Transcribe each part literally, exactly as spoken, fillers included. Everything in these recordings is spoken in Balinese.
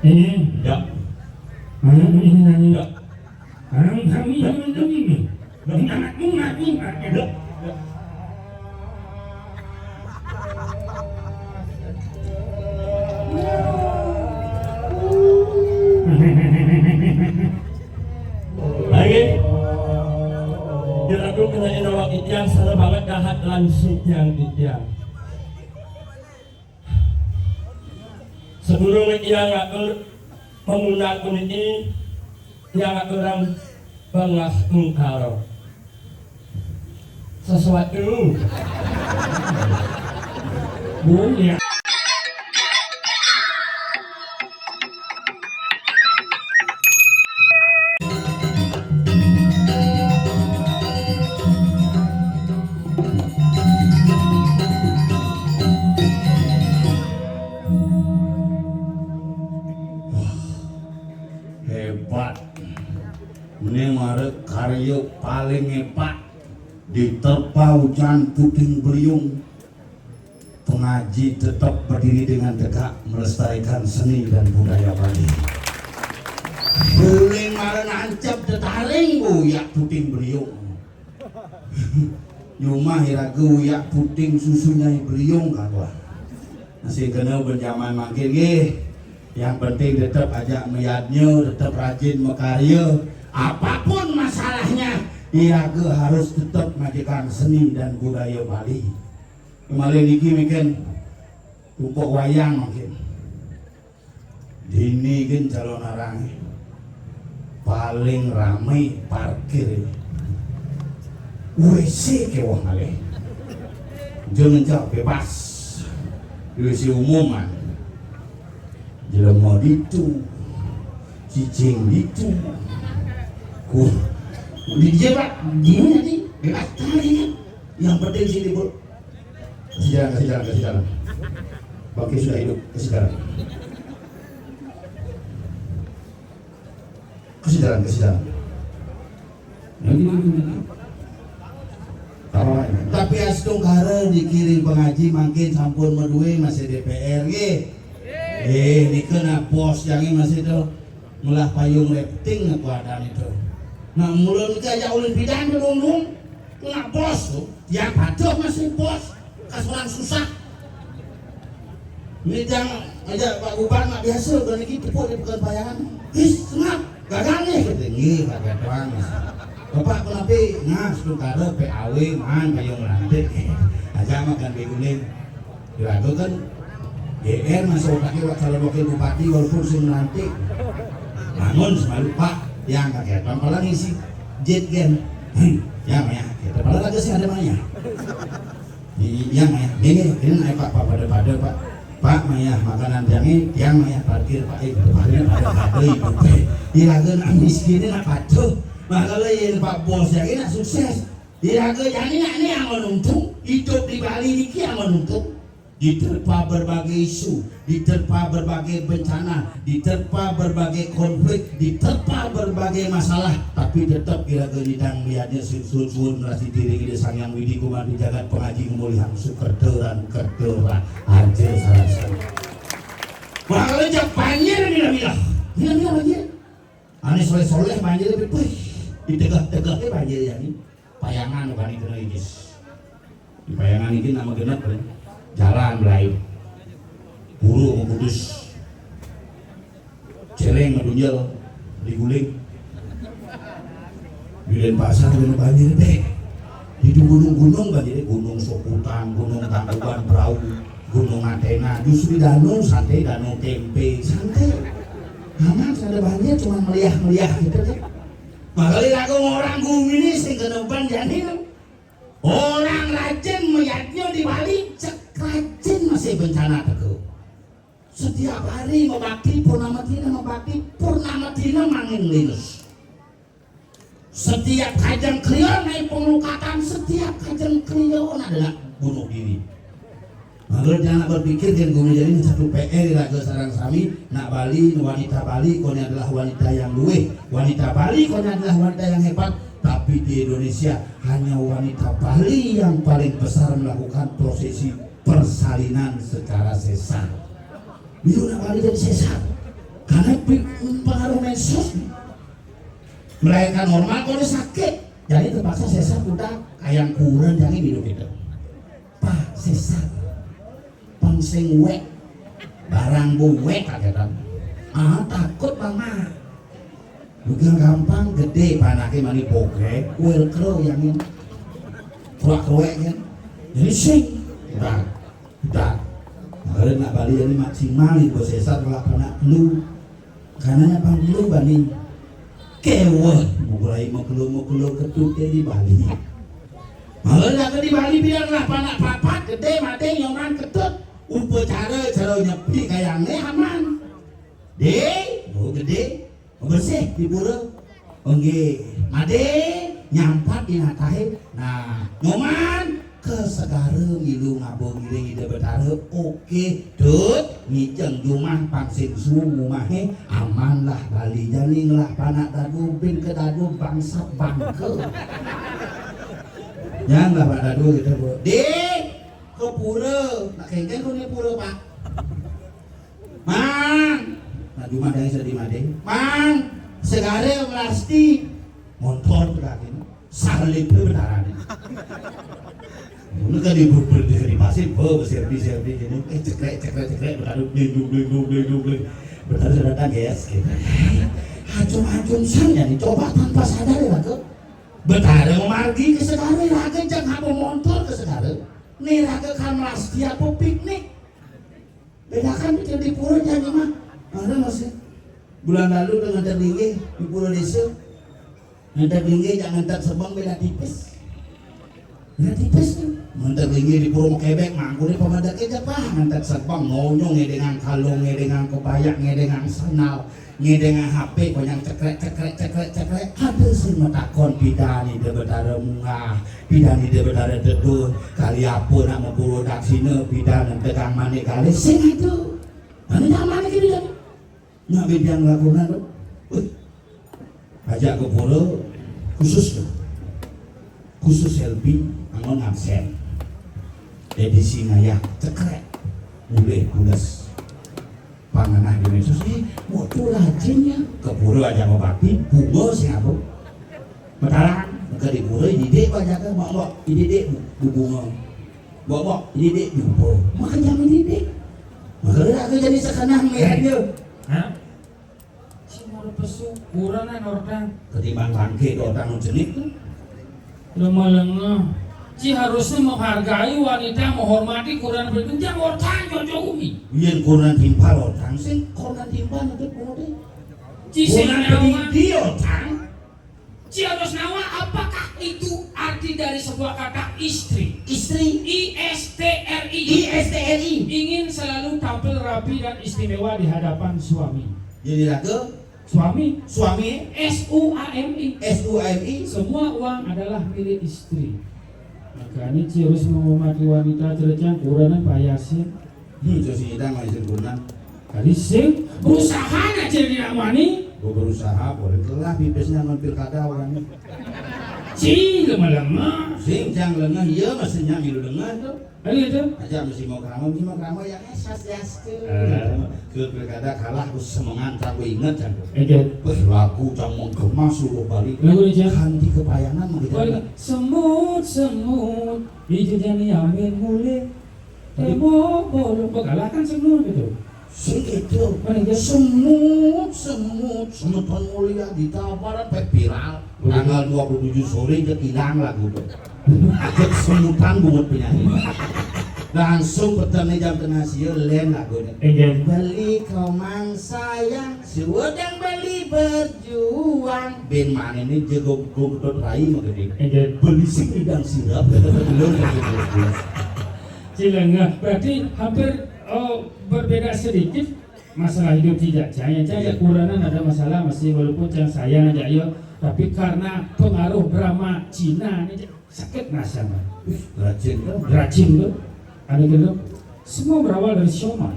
Eh, ya. Anak ini nanya. Ya. Orang kami yang menjadi ini. Ya. Ini anakmu, anakmu, anaknya. Ya. Ya. Lagi. Kira-kira kena awak Itiang salah banget dahat langsung tiang Itiang. Sebelum ia ngatur pemuda kunci, ia ngaturang bangah ungkaro. Sesuatu. Bunyi. Hebat. Ini mara karya paling hebat. Diterpa ujan puting beliung, pengaji tetap berdiri dengan tegak melestarikan seni dan budaya Bali. Boleh mara nancep tetaring, bu, ya, puting beliung. Nyumah iraga uyak puting susu Nyai Beliung, kaluar. Masih kena benjaman mangkin nggih. Yang penting tetap ajak meyadnya, tetap rajin makarya. Apapun masalahnya, iraga harus tetap majikan seni dan budaya Bali. Kembali niki mungkin rumput wayang mungkin. Dini gin calon arang paling rame parkir. W C kewah ngalih. Jangan jauh bebas. W C umuman. Jelema ditu, cicing ditu. Ku, di dia, Pak, gini nanti bebas tadi. Yang penting sini, Bu. Kasih jalan, kasih jalan, kasih jalan. Bangke sudah hidup, kasih jalan. Kasih jalan, kasih jalan. Nah, ini, ini, ini. Tawa ini. Tapi astungkara dikirim pengaji mangkin sampun madué masih D P R nggih. Nggih, nika nak bos jangé masih to. Ngelah payung rafting kuadang itu. Nah, mula nika ajak ulun pidan tu, Dung, Dung. Nak bos tu, yang patuh masih bos. Kas orang susah. Nidang aja Pak Gubernur nak biasa, udah niki tepuk di bukan payangan. His, sengap, gagal nih, kata, "Nggih, gagal doang." Bapak kenapa? Nah, sementara P A W, man, payung melantik. Aja makan beguling. Kira kan G R masih otaknya buat calon wakil bupati walaupun sing melantik. Bangun semalu, "Pak, yang kaget, paling isi jet gen." "Ya, Maya, kita paling lagi sih ada Maya." Iya, Maya. Ini, ini naik, Pak, Pak, pada-pada, Pak. Pak, Maya, makanan tiangnya, tiang, Maya, parkir, Pak. Eh, parkirnya pada-pada, ibu, Pak. Iya, kan, miskinnya nak patuh. Makanya yang Pak Bos yang ini nak sukses. Iya, kan, yang ini, ini yang menuntung. Hidup di Bali ini yang menuntung. Diterpa berbagai isu, diterpa berbagai bencana, diterpa berbagai konflik, diterpa berbagai masalah, tapi tetap kira-kira nidang lihatnya susun-susun merasi diri ida Sang Yang Widi Kumar di jagat pengaji ngemulihang sukerta dan kerta aja sarasana. Wah, kalau jak banjir bila-bila, bila-bila banjir. Ane soleh-soleh banjir lebih, wih, ditegah-tegah ke banjir ya ni. Payangan bukan kena igis. Di payangan ini nama genep, ya. Jalan belai. Buru memutus. Celeng medunjel diguling. Di Denpasar kena banjir deh. Di gunung-gunung banjir, Gunung Soputan, Gunung Tangkuban Perahu, Gunung Athena. Justru di danau santai, danau tempe santai. Aman, ada banjir cuma meliah-meliah gitu deh. Makanya lagu orang gumi ini sing kena ban jani. Orang rajin meyadnya di Bali, cek rajin masih bencana teko. Setiap hari mebakti purnama tina, mebakti purnama tina mangin linus. Setiap kajeng kriya naik pengelukatan, setiap kajeng kriya nak ada nak bunuh diri. Maka jangan berpikir yang guru jadi satu P R raga sarang sami, nak Bali, wanita Bali, kau ini adalah wanita yang luwih, wanita Bali, kau ini adalah wanita yang hebat, tapi di Indonesia hanya wanita Bali yang paling besar melakukan prosesi persalinan secara sesar. Biru nak Bali jadi sesar. Pengaruh medsos. Melahirkan normal kok dia sakit. Jadi terpaksa sesar, udah kayak kuren jadi hidup itu. Pak, sesar. Pang sing wek. Barang bu wek kagetan. Ah, takut mama. Bukan gampang, gede panake mani pokre, kuel kro yang ini. Kuak kuek kan. Jadi sing. Udah. Udah. Kemarin nak bali ini maksimal ibu sesar kalau anak lu. Karena apa lu bali? Keweh, mulai mekelo-mekelo ketute di Bali. Malah aku di Bali bilang lah, panak papat, gede, mati, nyoman, ketut. Upacara, cara nyepi, kayaknya aman. Deh, oh gede, bersih di pura. Nggih, made nyampat di natahe. Nah, nyoman ke segara milu ngaba ngiring Ida Betara. Oke, Dut, ngiceng jumah pang sing suung umahe, aman lah bali jani ngelah panak dadu bin ke dadu bangsat bangke. Jangan lah Pak Dadu gitu, Bu. Di ke pura, nak kengkeng kau ni pura, Pak. Mang, nah, jumah dari sedih made. Mang, segare plastik. Montor tu kaki. Salib tu Betara ni. Mula kan ibu berdiri di pasir, bo, serbi, serbi gini. Eh, cekrek, cekrek, cekrek, Betara ding, dung, ding, dung, ding, dung, ding. Betara sudah datang, guys. Gitu. Hajung-hajung sang jadi coba tanpa sadar ya, Kak. Betara memargi ke segare, raga jang apa montor ke segare. Ni raga kan melasti apa piknik. Bedakan pikir di pura jangan mah. Ada masih. Bulan lalu dengan terlinggih di pura desa. Ngentek linggih, jangan ngentek sebeng beda tipis. Beda tipis tu. Ngentek linggih di pura Mekebek, mangkune pamadak aja, Pak. Ngentek sebeng, ngonyo ngedengang kalung, ngedengang kebayak, ngedengang sandal, ngedengang H P, konyang cekrek, cekrek, cekrek, cekrek. Ada sing matakon pidan Ida Betara munggah, pidan Ida Betara tedun, kali apa nak mapura daksina, pidan ngentekang manik galih, sing ada. Mana tak manik ini kan? Nak bidan lakonan tu. Wih. Ajak ke pura khusus tu. Khusus selfie, angon absen. Edisi ngayah cekrek. Boleh pulas. Panganah di medsos. Eh, waktu rajinnya. Ke pura ajak mabakti, bunga siapa? Mataram, ke di pura, didik banyak ke, mak-mak, didik bu, bu bunga. Bok-bok, didik jumpa. Maka jangan didik. Maka aku jadi sekenah melihat dia. Ha? Si mara pesu, kurang kan orang. Ketimbang bangke orang jenik tu. Lemah lengah. Ci harusnya menghargai wanita, menghormati kurang berjenjang orang jojo umi. Yen kurang timpal orang sing kurang timpal nanti kurang. Ci sing kurang pendidik orang. Ci harus nawa, apakah itu arti dari sebuah kata istri? Istri. I S T R I. I S T R I. Ingin selalu tampil rapi dan istimewa di hadapan suami. Jadi raga? Suami. Suami. S U A M I. S U A M I. Semua uang adalah milik istri. Makanya ci harus menghormati wanita, cerecang, kuranan, payasin. Hmm, so si Idang masih sempurna. Tadi sing berusaha nak jadi nak mani. Gua berusaha, boleh telah pipisnya ngambil kada orang ni. Ci lama-lama. Sing cang lengah, iya maksudnya milu lengah tu. Ada tu. Aja mesti mau kerama, mesti mau kerama ya esas ya. Eh. Ke pilkada kalah, aku semengan tak aku ingat kan. Oke. Wah, lagu cang menggema seluruh Bali. Lagu ni cang. Kanti kepayangan begitu. Semut, semut, hijau jani amin mulai. Tembok bolong bekalahkan semua gitu. Sing itu. Mana dia? Semut, semut, semeton mulia di Tabaran pe viral. Tanggal dua puluh tujuh sore je hilang lagu tu. Cek semutan bungut penyanyi. Langsung petani jam tengah sia len lagu ni. Enggak. Beli komang sayang, suudang beli berjuang. Ben mana ni jago gogdot rai magede. Enggak. Beli sing idang sirap. Belum. Cilengah. Berarti hampir, oh, berbeda sedikit masalah hidup tidak. Cahaya, cahaya kuranan ada masalah masih, walaupun cang sayang aja ya. Tapi karena pengaruh drama Cina ni sakit nasanya. Racun tu. Racun tu. Ada kena. Semua berawal dari siomay.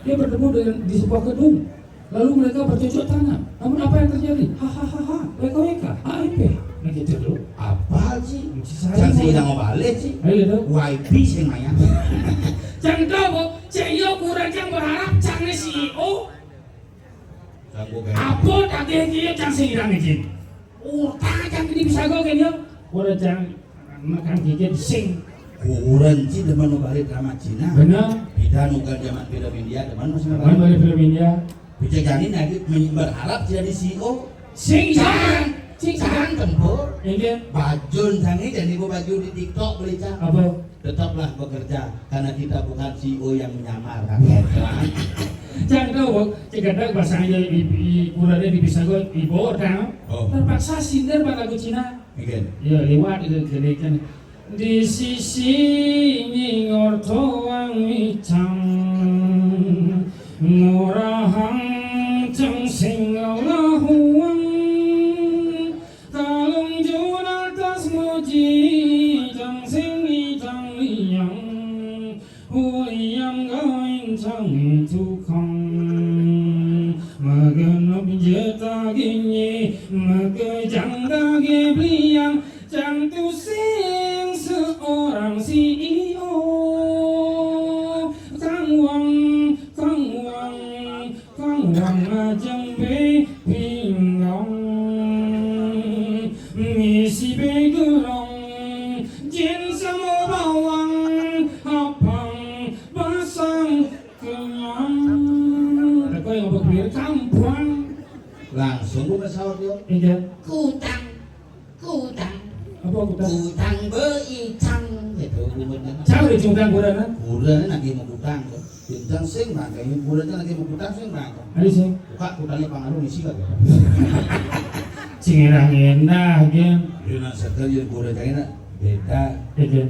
Dia bertemu dengan di sebuah gedung. Lalu mereka bercocok tanam. Namun apa yang terjadi? Hahaha. W K W K. A M P. Nah gitu tu. Apa ci? Cang si idang mau balik ci. Ayo tu. Y P sing mayang. Cang tahu, cek yo kurang cang berharap cang ni C E O. Apa tagih kiye cang sing irang izin? Utang cang kene bisa go kene. Ora cang makan kikit sing. Kuren ci demen balik drama Cina. Bener. Bida nugal zaman film India, demen masih Demen balik film India. Bisa jadi lagi berharap jadi C E O. Sing jangan, sing jangan tempur. Inggih. Bajun sange jadi gua baju di TikTok beli cang. Apa? Tetaplah bekerja karena kita bukan C E O yang menyamar. Jangan tahu, cek ada bahasanya ibu kurangnya di bisa gue ibu orang. Oh. Terpaksa sindir pada lagu Cina. Again. Ya lewat itu jadi kan di sisi nyingor toang micang ngorahang ceng sing lahuang. Kalung juna tas muji cang sing icang liang. Uliang gain cang tukang. Magenop jeta ginye. Makejang dage beliang. Cang tusing seorang C E O. Kang wang, kang wang. Kang wang ajeng be pinggang, misi be gerong, jin samo bawang, apang basang kenyang. Teko yang bebir kampuang. Langsung ku pesawat yo. Iya. Kutang. Kutang. Apa kutang? Kutang beicang gitu gubernur. Cang di cungkang gurana. Gurana lagi mau kutang tuh. Bintang sing bangkai gurana lagi mau kutang sing bangkai. Ada sih. Buka kutangnya pangaruh isi lagi. Sing enak enak ya. Dia nak setel ya gurana enak beda. Iya.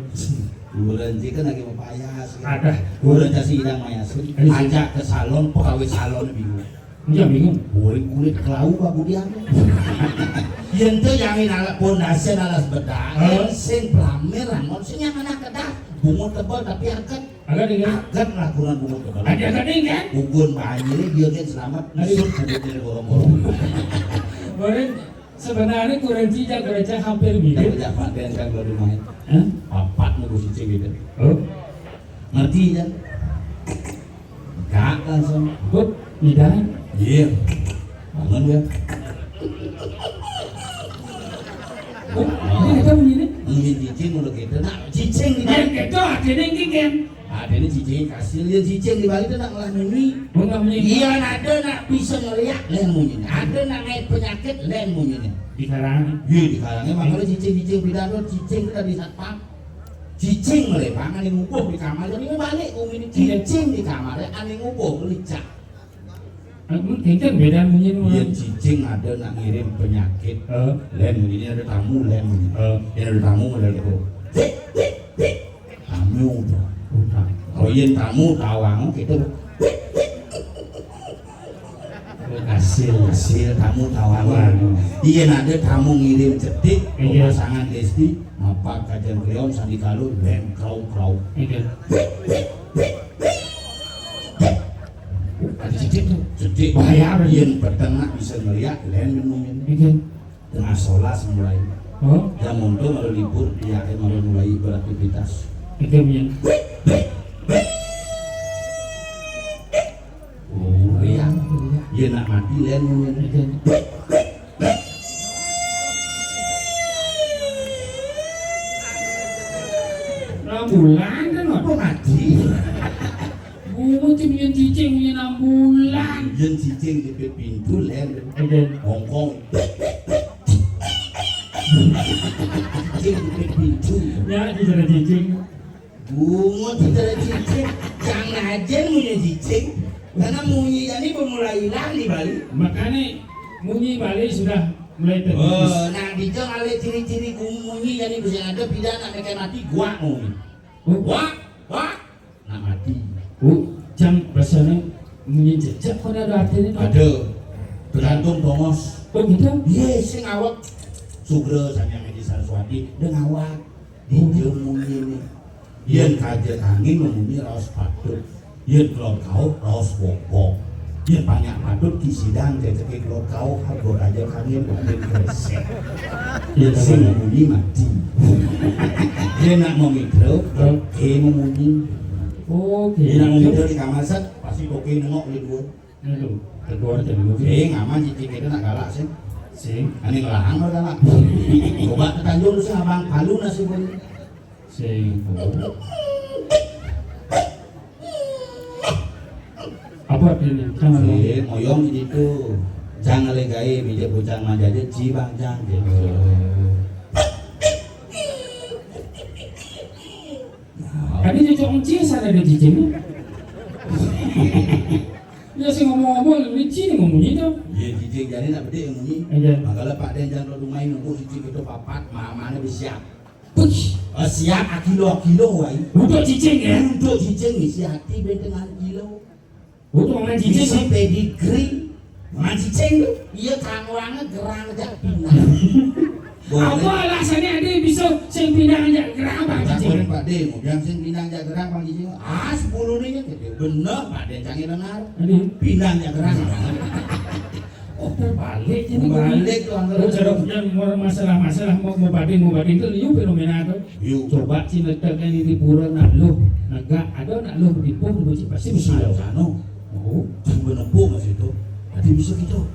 Gurana kan lagi mau payas. Ada. Gurana si idang mayasin. Ada sih. Ajak ke salon, pegawai salon bingung. Iya bingung. Kulit kulit kelau babu dia. Yen tuh yang alas pondasi alas bedah, sing plamir rangon sing yang anak kedah, bungut tebal tapi angkat. Agak dingin. Angkat lah kurang bungut tebal. Ada angkat dingin kan? Ugun banjir dia kan selamat. Aduh. Isuk bungut dari gorong-gorong. Kemarin sebenarnya kurang cijak, kurang cijak hampir mirip. Tidak paten kan baru main. Hah? Papat nunggu cicing gitu. Oh. Ngerti kan? Enggak langsung. Buk, idan. Iya. Bangun ya. Buk, ini ada bunyi nih. Bunyi cicing udah gitu. Nah, cicing di Yang gitu, artinya ini kan. Ada ini cicing kasih lihat cicing di balik itu nak ngelah bunyi. Bunga bunyi. Iya, ada nak bisa ngeliat lain bunyi. Ada nak naik penyakit lain bunyi. Di karang. Iya, di karangnya makanya cicing-cicing pidato cicing itu dari satpam. Cicing le, Bang, ane ngubuh di kamar, jadi balik umi ini cicing di kamar, ane ngubuh licak. Aku kengken beda bunyi. Iya, cicing ada nak ngirim penyakit. Eh. Lain bunyi ini ada tamu, lain bunyi. Eh. Ini ada tamu, ada tamu. Tik, tik, tik. Tamu. Utang. Oh, yen tamu tawang gitu. Hasil, hasil tamu tawang. Iya, ada tamu ngirim cetik, iya, pemasangan Desti, mapak kajen Leon, Sandi Kalu, lain krau-krau. Iya. Ada cetik tuh. Cetik. Bahaya, yen peteng nak bisa ngeliat, lain nemuin. Iya. Tengah solas mulai. Oh? Jam untung ada libur, ya, mulai beraktivitas. Itu yang Oh, iya. Iya, nak mati lain nemuin. Itu. Rembulan kan apa mati? Bungut sing yen cicing yen ambulan. Yen cicing di pintu lain. Oke. Hongkong. Cicing di pintu. Ya, di sana cicing. Bungut di sana cicing. Jangan aja punya cicing. Karena munyi ini mulai hilang di Bali. Makanya munyi Bali sudah mulai terkikis. Oh, nah, di Jong ada ciri-ciri munyi ini bisa ada pidana mereka mati gua munyi. Oh. Wah, wah. Nak mati. Oh, jang basane munyi jejak kok ada artine to? Ada. Tergantung bongos. Oh, gitu? Iya, sing awak Sugra sanya Medi Saraswati, deng awak. Di jeng munyi ini. Yen kaja angin memunyi raos patut. Yen kelor kauh raos bobok. Yen banyak patut ki sidang ceceke kelor kauh harga raja angin mungkin kresek. Yen sing memunyi mati. Yen nak memikro, oke memunyi. Oke. Yen nak memikro di kamar set, pasti oke nengok di dua. Aduh, tegur aja dulu. Sing, aman cicing itu nak galak, sing. Sing. Ane ngelahang lo galak. Coba ke Tanjung lu, sing, abang palu nasi bun. Sing. Apa artinya? Jangan. Sing, moyong itu. Jangan legai, bijak bujang manjaje, jibang jang, gitu. Tadi cucuk encing sana ada cicing. Ya sing ngomong-ngomong, licin ngomongnya tuh. Iya, cicing jadi nak bedik ngomongnya. Iya. Makanya Pak Den jangan rumah ini nunggu cicing itu papat, mamanya bisa siap. Push. Oh, siap, akilo, akilo, wai. Untuk cicing ya? Untuk cicing, isi hati bentengan kilo. Untuk mangan cicing. Isi pedigree. Mangan cicing tuh. Iya, kangwange gerang jak pinang. Apa alasannya ada bisa sing pinang jak gerang, Bang Cicing? Takon Pak De, mau bilang sing pinang jak gerang, Bang Cicing. Ah, sepuluh nih ya, gitu. Bener, Pak De, canggih dengar. Aduh. Pinang jak gerang. Oh, terbalik ini. Balik tuh, angker. Oh, cara yang mau masalah-masalah, mau, mau banding, mau banding tuh, liu fenomena tuh. Yuk. Coba cinta kan ini pura nak lo, negak, ada nak lo menipu, lo cik pasti mesti lo. Sano. Oh. Cang menempuh mas itu. Nanti bisa gitu.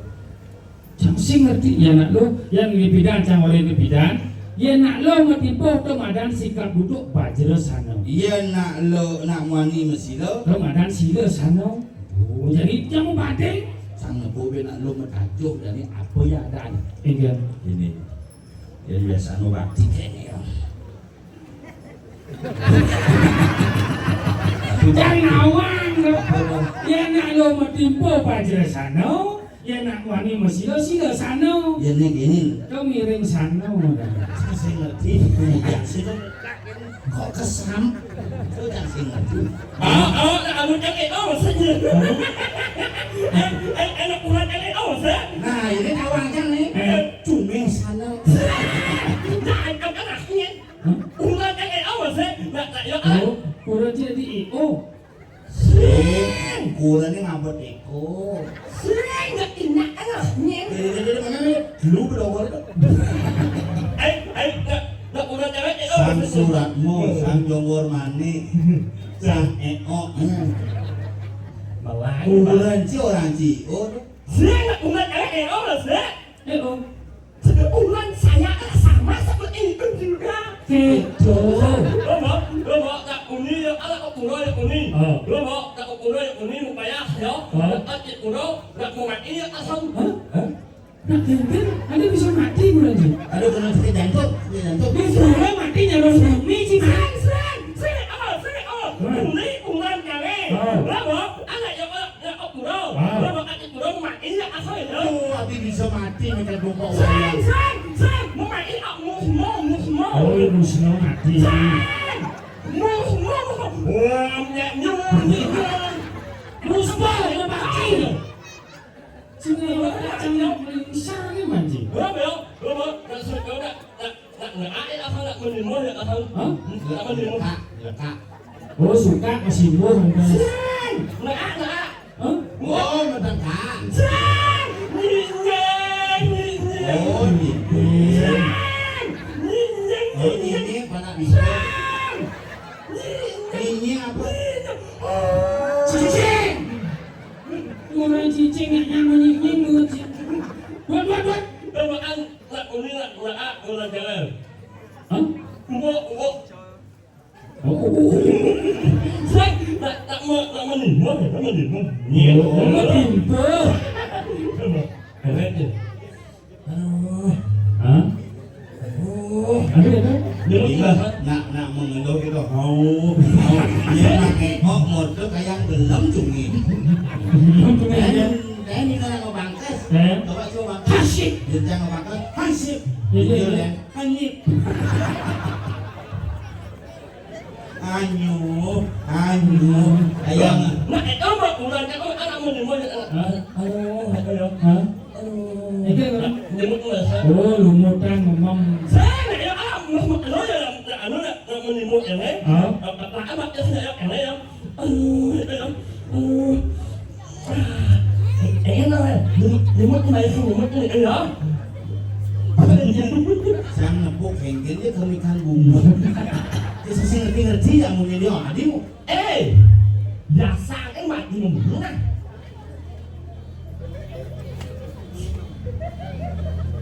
Cang sing ngerti, ya nak lo, yang di bidan, cang orang di bidan, ya nak lo metipu, tuh madan sikap duduk bajra sano. Iya nak lo, nak muani mesilo. Tuh madan sila sano. Oh, jadi cang mau banding. Cang nepu be nak lo metajuh dari apa ya ada. Iya. Ini. Ya biasa no bakti kene ya. Jangan awang lo. Ya nak lo metipu bajra sano, ya nak wani mesila sila sano. Ya nek ini. Kau miring sano. Saya ngerti. Ya sih. Kok kesam? Kok tak sing ngerti? Oh, oh, nak anu cengkeh, oh, maksudnya. Eh, eh, eh, nak kurang cengkeh, oh, maksudnya. Nah, ini tawang cang nih. Eh. Cumi sana. Nah, itu kan akhirnya. Hah? Kurang cengkeh, oh, maksudnya. Nak, nak, ya, ah. Oh, kurang jadi I O. Sing, kurang ini ngambek iko. Sing, nggak enak, ah, nyeng. Jadi, jadi, jadi, mana nih? Lu berapa kali tuh? Ayo, ayo, nak, nak kurang cengkeh, oh, maksudnya. Sang suratmu, sang jonggor mani, sang eo. Malah. Kurang ci orang ci. Oh, sing, nak kurang cengkeh, oh, maksudnya. Eh, oh. Ukuran saya sama seperti itu juga. Gitu. Lombok, lombok, tak uni ya, ala kok kuno ya uni. Oh. Lombok, tak kuno ya uni, mupaya ya. Oh. Tak kecil kuno, nak mau mati ya asam. Hah? Hah? Nak gembel, Anda bisa mati bulan sih. Aduh, kena sakit jantung, sakit jantung. Dia suruh mati nyawa suami sih, Bang. Sing, sing, sing, oh, sing, oh. Hah? Uni, ukuran kali. Oh. Lombok, ala ya, ala Nak kurang. Ah. Kurang bakal kurang mati ya asal ya. Oh, abi bisa mati nih kalau bongkok wayang. Sang, sang, sang. Mau mati, ah, mau, mau, mau, mau. Oh, iya, mau senang mati. Sang. Mau, mau, mau. Wah, nyak, nyuruh, nyuruh. Musbah, ya, mati. Sini, ya, kacang yang paling besar nih, mancing. Berapa ya? Berapa? Nak suka, nak, nak. Nak, nak, eh, apa nak menimbun ya, apa? Hah? Nak menimbun. Lekak, lekak. Oh, suka mesimbun, kan? Sing! Nak, nak. Hah? Oh, medengkak. Sing! Nyinying, nyinying. Oh, nyinying. Sing! Nyinying, oh, nyinying. Nyinying, apa nak nyinying? Sing! Nyinying. Nyinying apa? Nyinying. Oh. Cicing! Orang cicing yang nyinying, nyinying. Buat, buat, buat. Teman, nak uni, nak, nak, nak, nak jalan. Hah? Mbok, mbok. Oh, oh, oh. Sing, nak, nak me-, nak menimbun, nak menimbun. Iya. Oh, menimbun. Coba, keren ya. Aduh. Hah? Aduh. Ada, ada. Iya, nak, nak mengeluh gitu. Mau, mau. Iya, nak, eh, kok model kayak gelem cumi. Gelem cumi, ya. Dan, dan ini kalau mau bangkes. Eh? Coba, coba. Hansip. Dia jangan bangkes. Hansip. Iya, iya, iya. Hanyut. Hanyut, hanyut. Ayang. Nah, itu mah kurang, kan, oh, anak mau nyumbang, anak. Hah? Aduh, aduh. Hah? Aduh. Itu apa? Nyemut tuh, ya, saya. Oh, lumutan, memang. Saya, ya, ah, mau, mau, anu, ya, anu, ya, mau nyemut, ya, eh? Hah? Apa, apa, apa, ya, saya, ya, ya. Aduh, ya, ya. Aduh. Eh, enak, eh. Nyemut, nyemut, nyemut, nyemut, nyemut, ya. Sang nepuk hengkel dia kemikan bumbu. Dia sesi ngerti-ngerti ya, mungkin dia, aduh. Eh, dasar kan mati membunuh.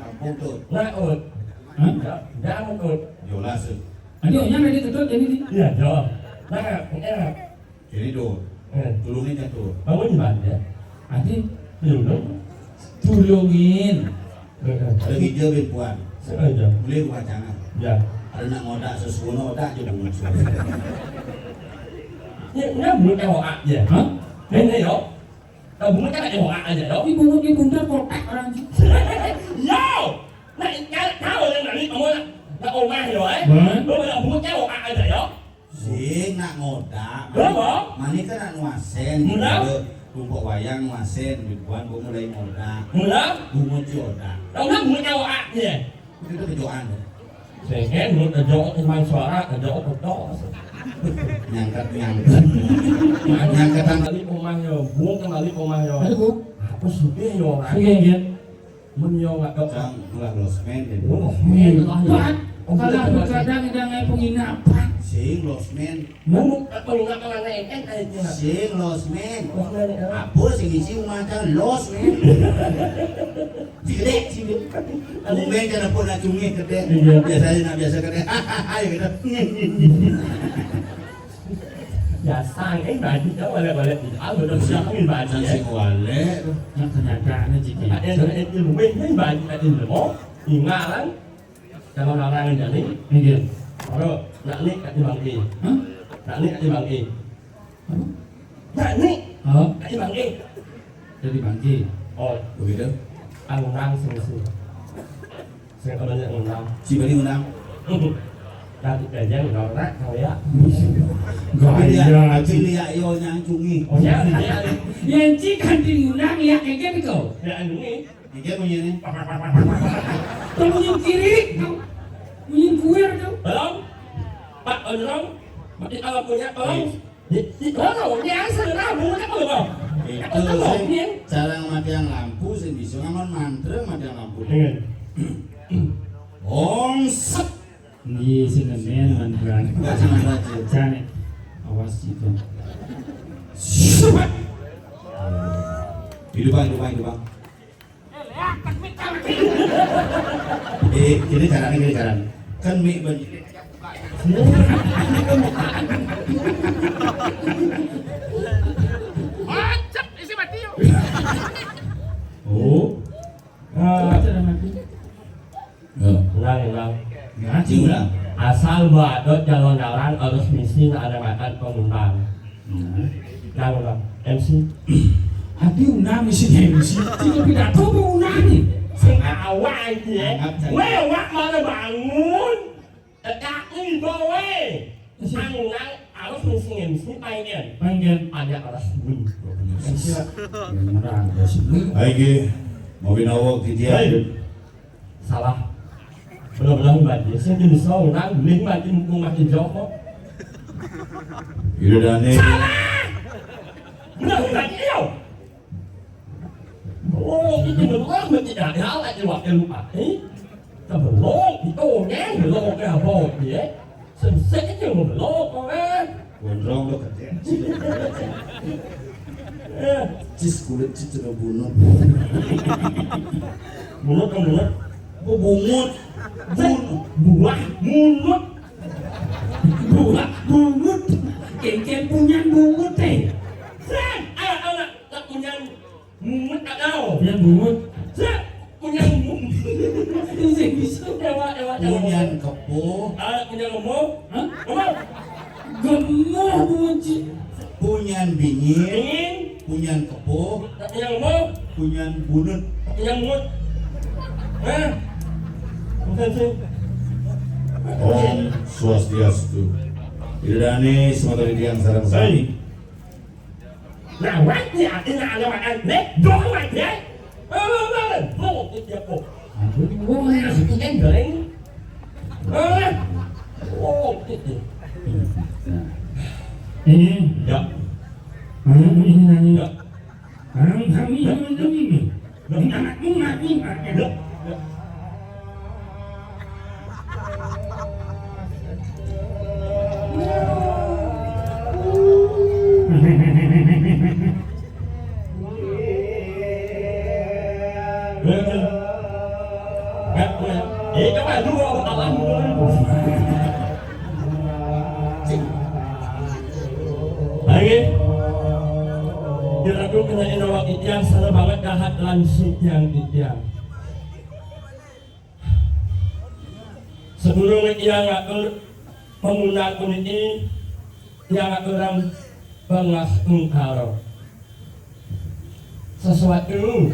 Kampung tuh. Nah, Ut. Hah? Ya, jangan, Ut. Yolah, Sud. Adi, oh, yang ada ketut jadi ni. Iya, jawab. Nah, enak. Jadi, Dut. Eh. Tulungin ya, Dut. Kamu di mana? Adi, tulung. Tulungin. Eh, eh. Ada hijau bin Puan. Sengaja. Boleh gua jangan. Ya. Ada nak ngodak sesuatu, odak je bungut suara. Ini, ini bungut yang oak je. Hah? Ini, yo. Bungut kan ada oak aja, yo. Ini bungut ni bundar kotak orang tu. Yo! Nah, kalau tahu yang nak ni, kamu nak, nak omah, yo, eh? Hah? Lu nak bungut kan oak aja, yo. Sing nak ngodak. Berapa? Mani kan nak nuasen. Mula? Tumpuk wayang nuasen, dibuan gua mulai ngodak. Mula? Bungut si odak. Tahu kan bungut yang oak je? Itu kejoan tu. Sing kan, lu kejok, iman suara, kejok, kejok. Nyangkat, nyangkat. Nyangkatan. Kembali ke rumah, yo. Bungut kembali ke rumah, yo. Aduh, Bu. Apa sih, yo, orang? Sing kan? Mun yo nggak tahu. Cang, ulah losmen, ya. Losmen lah, ya. Bukan. Kalau begadang udah ngai penginapan. Sing losmen. Mun, eh, penginapan lain, eh, eh, eh. Sing losmen. Losmen, ya. Apa sing isi rumah Cang? Losmen. Jelek sih, Bu. Tumben Cang pun nak cungit, kata. Iya. Biasanya nak biasa, kata. Hahaha, ya, kata. Biasa, eh, baju kau walek-walek gitu. Ah, udah siap, eh, baju, ya. Sing walek. Yang ternyata ada ciki. Ada, ada, ada, weh, eh, baju tadi, oh, ingat, kan? Kalau orang yang jadi, iya. Baru, nak ni kat Bangki. Hah? Nak ni kat Bangki. Apa? Nak ni Oh. Kat Bangki. Jadi Bangki. Oh. Begitu? Ang nang sing sing. Sing kalau nak ngundang. Si bani ngundang. Nanti kerja ngundang nak kau ya. Gaya. Pilih ya, yo nyang cungi. Oh ya, ya. Yang cik kan diundang ya, kayak gitu. Ya, anu ni. Ini bunyi ni. Bunyi kiri, bunyi kuir tu. Belum? Pak Onrong, mati kalau punya, belum? Di, di, oh, dia asal lah, bunyi apa, Bang? Itu sih cara matian lampu sih, bisa ngaman mantra matian lampu. Iya. Om set. Iya, sih, nemen, mantra. Enggak sih, mantra aja. Jane. Awas itu. Set. Hidup, Bang, hidup, Bang, hidup, Bang. Eh, ini caranya, ini caranya. Kan mic banyak. Macet, isi mati, yuk. Oh. Ah. Coba cara mati. Ya. Ulang, ulang. Ngaji ulang. Asal badut calon dalang harus misi ada makan pengundang. Hmm. Ulang, ulang. M C. Adi undang misi M C. Tidak pidato apa undang ni? Sing awak aja. Angkat, angkat. Weh, awak mana bangun? Tekak ni bawa. Misi. Ang ulang harus misi M C paingan. Paingan. Ada alas bun. Benar, alas bun. Aige, mau bin awak di dia. Hei. Salah. Benar-benar mati. Sing jenis orang, boleh mati mumpung mati jauh kok. Iya dah ni. Salah! Benar mati yo. Oh, itu benar mati dah. Ya, lagi wakil lupa. Eh? Sebelum itu, kan? Belum ke apa, ya? Sensei aja mau belok, kau, eh. Gondrong tu kerja. Eh. Cis kulit cis kena bunuh. Mulut kan mulut. Apa bungut? Bun-, buah mulut. Buah bungut. Kengkeng punyan bungut, eh. Sing, anak-anak tak punyan Mumet tak tahu. Yang bungut. Sik, punyan mumet. Sing bisa. Ewa, ewa, ewa. Punyan kepuh. Ah, punyan kepuh. Hah? Apa? Gemuh bungut, Cik. Punyan bingin. Bingin. Punyan kepuh. Punyan kepuh. Punyan bunut. Punyan bunut. Hah? Bukan sih. Om Swastiastu. Ida dané semeton titiang sareng sami. Hei. Nah, wajib artinya ada makan. Nih, dong wajib. Eh, eh, eh, eh. Oh, itu dia, oh. Aduh, oh, ya, itu kan goreng. Eh, oh, itu. Ini. Ya. Hmm, ini nanya. Ya. Orang kami, ya, teman kami ini. Ini anakmu, anakmu, anaknya. Ya. Ya. Ika mah dua alam. Lagi. Diraku kena inawak itiang sana banget dahat langsung tiang itiang. Sedurung itiang ngatur panggunaan puniki, tiang ngaturang bengah tungkal. Sesuatu.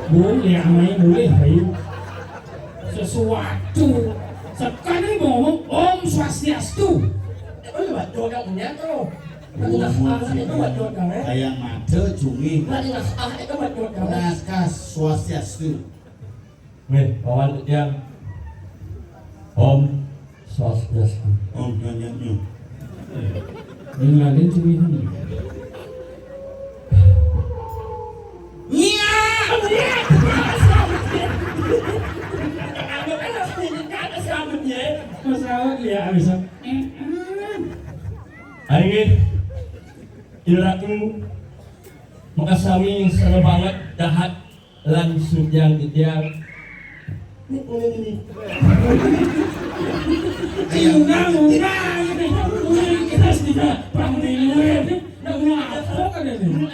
Boleh, amai boleh, ayo. Sesuatu. Sekarang ngomong Om Swastiastu. Itu buat orang punya tuh. Tengah ah itu buat orang eh. Kayak mata cumi. Tengah ah itu buat orang. Naskas Swastiastu. Weh, kawan tiang. Om Swastiastu. Om nyanyi. Ninggalin cumi ini. Iya. Pesawat ya, bisa. Aing iraku makasami sana banget dahat langsung yang itiang. Undang-undang ini, undang kita sudah panggilan. Nggak ngapa kan ini?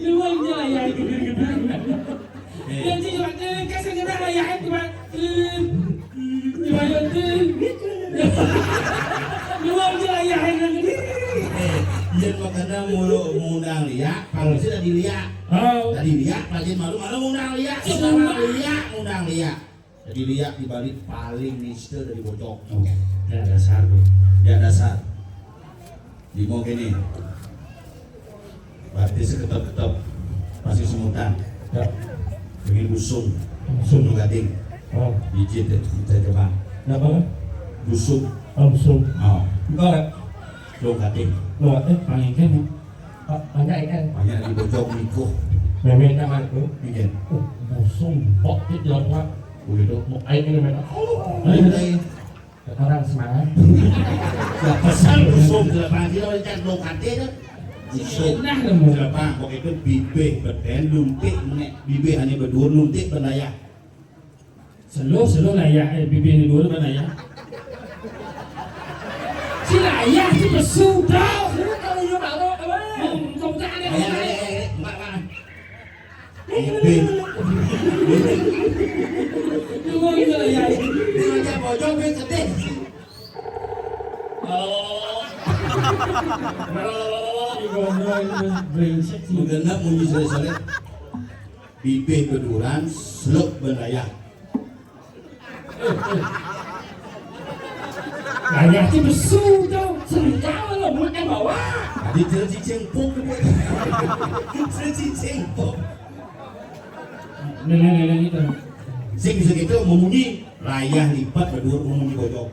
Luar biasa ya, gede-gede. Janji cuma kasih kena ayah cuma. Cuma itu. Luar biasa ya, gede-gede. Iya makanya mulu ngundang liak, kalau sih tadi liak. Oh. Tadi liak, pajin malu-malu ngundang liak, ngundang liak, ngundang liak. Jadi liak di Bali paling nista dari bojok. Ya dasar tuh. Ya dasar. Di mau gini. Berarti seketep-ketep pasti semutan. Ya. Pengen busung. Busung. Busung gading. Oh. Izin deh, kita coba. Kenapa? Busung. Oh, busung. Oh. Enggak. Lo gading. Lo eh panggil kan? Banyak ikan. Banyak di bojong minggu. Memang kan aku. Iya. Uh, busung bok di jalan. Begitu mau air ini memang. Oh, air. Orang semangat. Ya pesan busung delapan kilo ikan lo kate kan. Busung. Nah, nemu. Delapan pokok itu bibih beden lumpik nek bibih hanya berdua lumpik berdaya. Selo, selo layah, eh, bibir ni dua mana ya? Si layah si pesu tau. Selo kalau dia baru apa? Hmm, kau tak ada. Layah, layah, layah, mak, mak. Bibir. Dua ni layah. Dia macam bojong dia sedih. Oh. Brengsek sih. Menggenap munyi sore-sore. Bibih beduran, seluk belayah. Layah ti besu tau, sengkang lo muat kan bawa. Tadi cerita cicing puk tu buat. Cerita cicing puk. Leleng-leleng itu. Sing segitu memunyi, layah lipat bedur memunyi bojok.